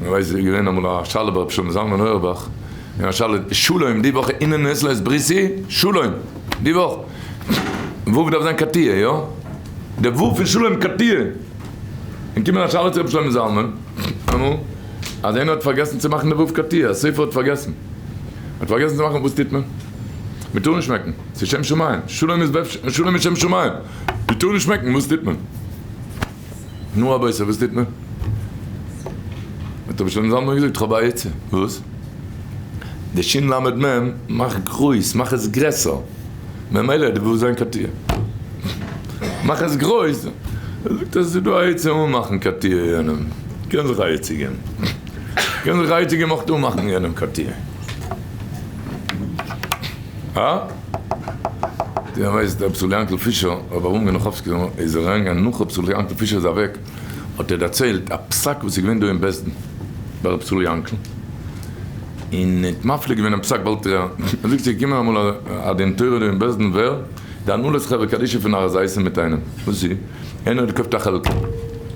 מ'ווייסט ס'איז געווען אמאל א שאלה ביי רבי שלמה זלמן אויערבאך, געווען א שאלה, שלום די וואך אינען מעת לעת בריתי שלום די וואך, ו' דארף זיין קטיעה, יא? די ו' פון שלום קטיעה, און קומען א שאלה צו רבי שלמה זלמן אמאל, אז איינער האט פארגעסן צו מאכן די ו' קטיעה, א סופר האט פארגעסן, האט פארגעסן צו מאכן, וואס טוט מען? מ'טאר נישט מעקן, ס'איז שם שמים, שלום איז שלום איז שם שמים, מ'טאר נישט מעקן, וואס טוט מען? נו רבותי וואס טוט מען? האט רבי שלמה זלמן געזאגט כ'האב א עצה. וואס? די שין למד מם מאך גרויס, מאך עס גרעסער, ממילא די וואס זיין קאטיע. מאך עס גרויס, ער זאגט אז עס איז דא א עצה אן מאכן קאטיע יענעם, קען זיך א עצה געבן, קען זיך א עצה געבן אויך אן מאכן יענעם קאטיע. הא? דו ווייסט ר' ישראל יענקל פישער, ר' אברהם גענאכאווסקי איז אריינגעגאנגען נאך ר' ישראל יענקל פישער איז אוועק האט ער דערציילט א פסק וואס איז געווען דא אין בית דין ביי ר' ישראל יענקל און האט מפליא געווען דעם פסק באלד ער זאגט ס'איז געקומען אמאל א דין תורה דא אין בית דין ווער? די הנהלת חברה קדישא פון הר הזיתים מיט איינעם וואס איז? איינער האט געקויפט א חלקה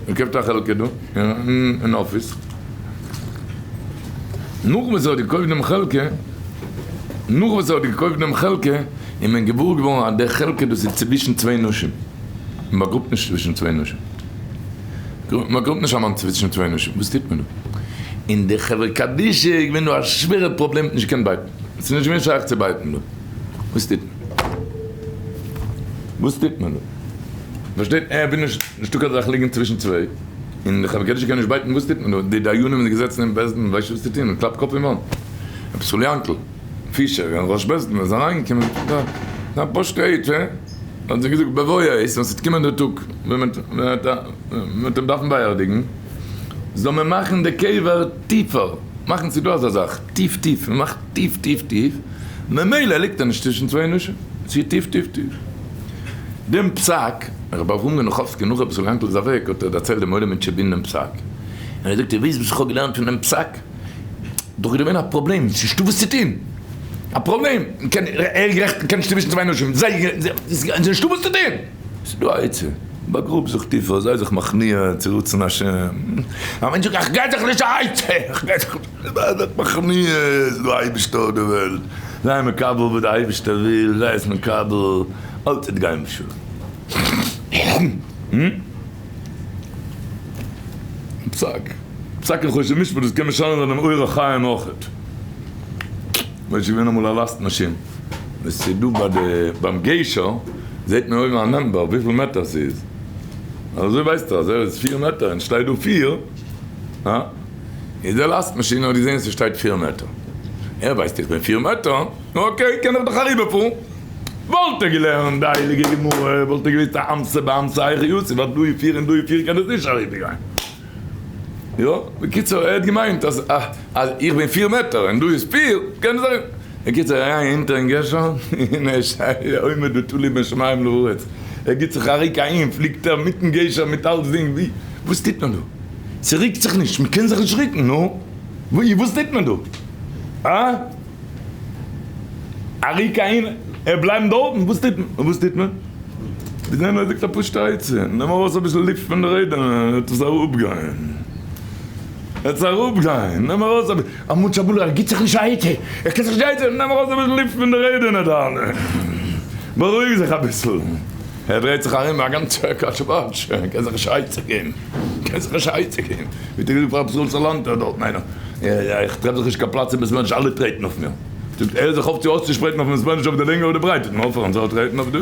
געקויפט א חלקה דא אין אפיס נאך וואס ער האט געקויפט דעם חלקה נאך וואס ער האט געקויפט דעם חלקה איז מען געוואר געווארן אז דער חלקה דאס איז צווישן צוויי נשים, מען באגראבט נישט צווישן צוויי נשים, מען באגראבט נישט א מאן צווישן צוויי נשים, וואס טוט מען דא? און די חברה קדישא איז געווען דא א שווערע פראבלעם, נישט געקענט בייטן, עס איז נישט געווען שייך צו בייטן דא, וואס טוט מען? וואס טוט מען דא? פארשטייט ער וויל נישט, נישטא קיין זאך ליגן צווישן צוויי, און די חברה קדישא קען נישט בייטן, וואס טוט מען דא? די דיינים זענען געזעצן אין בית דין, ווייסט נישט וואס צו טון, מען קלאפט קאפ אין וואנט, רבי ישראל יענקל. פישער און ראש בית דין איז אריינגעקומען זיין פשוטע עצה, האט זיי געזאגט בבוא העת ווען ס'וועט קומען דער טאג ווען מ'וועט אים דארפן באערדיגן, זאל מען מאכן די קבר טיפער, מאכן ס'איז דא אזא זאך, טיף טיף, מ'מאכט טיף טיף טיף, ממילא ליגט ער נישט צווישן צוויי נשים, ס'איז טיף טיף טיף. דעם פסק, רבי אברהם גענאכאווסקי נאך רבי ישראל יענקל איז אוועק האט ער דערציילט דעם עולם אין טשעבין דעם פסק, און ער זאגט איר וויסט וואס איך האב געלערנט פון דעם פסק? דאך איז געווען א פראבלעם, ס'איז נישטא וואס צו טון, א פראבלעם, מ'קען, ער איז גערעכט, מ'קען נישט צווישן צוויי נשים, זיי, ס'איז נישטא וואס צו טון, ס'איז דא א עצה, באגראב זיך טיפער, זיי זיך מכניע צו רצון השם, א מענטש זאגט איך גיי זיך נישט א עצה, איך גיי זיך נישט, זיי זיך מכניע, ס'איז דא א אייבערשטער אויף די וועלט, זיי מקבל וואס די אייבערשטער וויל, זיי עס מקבל, אלץ וועט גיין בשלום. פסק. פסק אין חושן משפט דאס קען משנה זיין דעם אורח חיים אויכעט. ווייל ס'איז געווען אמאל א לאסט מאשין וואס ס'איז דא ביי די ביים גשר זעט מען אויבן א number וויפיל מעטער ס'איז. אזוי ווייסטו אז ער איז פיר מעטער און שטייט דא פיר. הא? איז דער לאסט מאשין האט געזען ס'שטייט פיר מעטער. ער ווייסט איך בין פיר מעטער. okay קען איך דאך אריבערפארן. וואלט ער געלערנט די הייליגע גמרא וואלט ער געוויסט א אמתא באמתא היכי יתיב ווייל דא איז פיר און דא איז פיר קען עס נישט אריבערגיין. יא, בקיצור ער האט געמיינט אז אז איך בין פיר מעטער און דא איז פיר קען עס אריבער. בקיצור ער אריין אונטערן גשר און ער שרייט עומד ותלוי בין שמים לארץ ער גיבט זיך א ריק אהין פליגט ער מיטן גשר מיט אלצדינג ווי וואס טוט מען דא? ס'ריקט זיך נישט מ'קען זיך נישט ריקן נו וואס טוט מען דא? אה? א ריק אהין, ער בלייבן דארטן, וואס טוט מען? וואס טוט מען? ביז איינער זאגט א פשוטע עצה, נעם ארויס אביסל לופט פון די רעדער, וועט עס אראפגיין, וועט עס אראפגיין, נעם ארויס אביסל, א מוטשע בולע, ער גיבט זיך נישט א עצה, ער קען זיך נישט עצה, נעם ארויס אביסל לופט פון די רעדער דיינע, בארואיג זיך אביסל, ער דרייט זיך ארום א גאנצע קאטשע באטשע, ער קען זיך נישט א עצה געבן, קען זיך נישט א עצה געבן, ווי האט ער געזאגט פאר רב ישראל סאלאנטער דארטן איינער. איך טרעף זיך נישט קיין פלאץ אין בית מדרש אלע טרעטן אויף מיר. זאגט ער זיך אויף צו אויסצושפרייטן אויפן בית מדרש אויף די לענג אויף די ברייט, נאר פארן זאל טרעטן אויף די.